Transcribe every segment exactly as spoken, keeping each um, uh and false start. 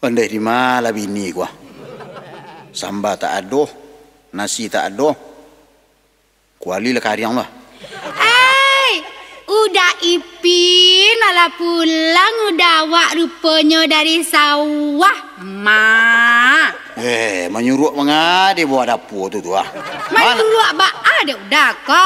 Pandai di ma lah bini ko ah. Samba tak ado, nasi tak ado. Kuali lah kariang lah. Ai, Uda Ipin alah pulang, Uda, awak ruponyo dari sawah, ma. Eh, manyuruak manga di bawah dapua tu, tu ah. Manyuruak baa dek Uda ko?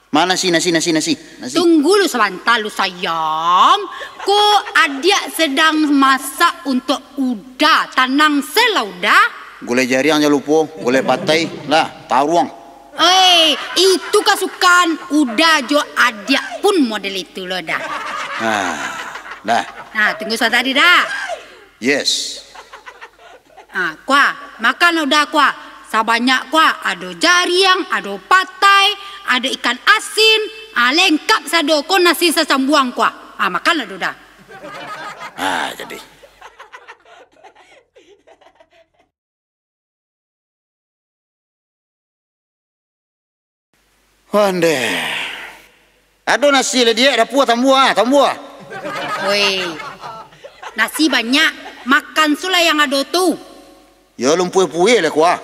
Ma nasi, nasi, nasi, nasi, nasi. Tunggu lu sabanta lu, sayang. Ko adiak sadang masak untuak Uda. Tanang se lah, Uda. Gulai jariang jan lupo, gulai patai lah, taruang. Oi, itu kasukaan Uda jo adiak pun model itu lo, Da. Nah, dah. Nah, tunggu sabanta, Da. Yes. Ah, ko ah, makan Uda ko ah. Sabanyak ko ah, ado jariang, ado patai, ado ikan asin, ah, lengkap sado ko nasi sacambuang ko ah. Ah, makan lah Uda. Ah, jadi. Ondeh. Ado nasi lah, Diak, dapua tambua, tambua. Oi, nasi banyak, makan sulah yang ado tu. Yo, alun pueh-pueh lai ko ah.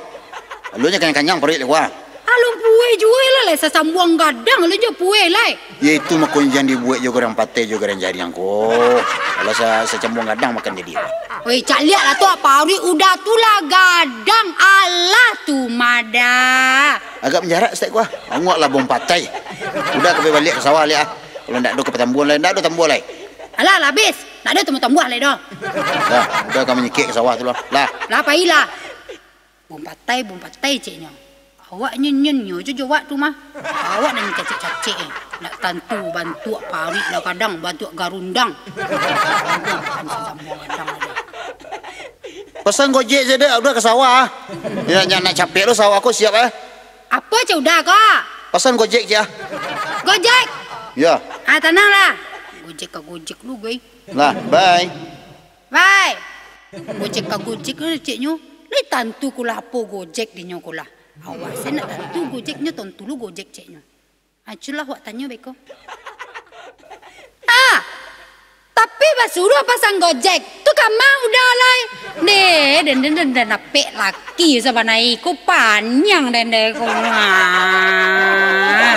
Alun nyo kanyang-kanyang paruik lai ko ah. Alun pueh juo lah, lai sacambuang gadang, alun juo pueh lai. Yo, itu mako jan dibuek jo gadang patai jo gadang jariang ko. Kalau sa-, sacambuang gadang makan jadi. Oi, caliak lah tu, paruik Uda tu lah gadang, alah tu mada. Agak manjarak saketek ko ah. Anguak lah bawang patai. Uda ka pai baliak ka sawah liak ah. Kalau ndak ado ka patambuan lai, ndak ado tambua lai. Alah, lah abih. Ndak ado tambua-tambua lai doh. Lah, Uda ka manyikik ka sawah tu lah. Lah. Lah, pailah. Bawang patai, bawang patai, ceknyo. Awak nyo nyo nyo jo awak tu mah. Awak nan cacek-cacek, eh. Ndak tantu bantuak paruik lah gadang, bantuak garundang. Garundang, bukan sacambuang gadang aja. Pasan Gojek se, Dek, Uda ka sawah. Yo, nyo nak capek lo sawah ko siap, eh. Apo ceh Uda ko? Pasan Gojek ceh ah. Gojek? Yo. Ah, tanang lah. Gojek ka Gojek lu, gai. Lah, bye. Bye. Gojek ka Gojek lah ceknyo. Lai tantu ko lah apo Gojek dinyo ko lah. Awak se ndak tantu Gojek nyo, tantu lu Gojek ceknyo. Aculah wak tanyo beko. Ah, tapi basuruah pasan Gojek tu ka ma Uda lai? Deh, den, den, den, den, dapek laki sabanai ko paniang den, den, ko. Ah.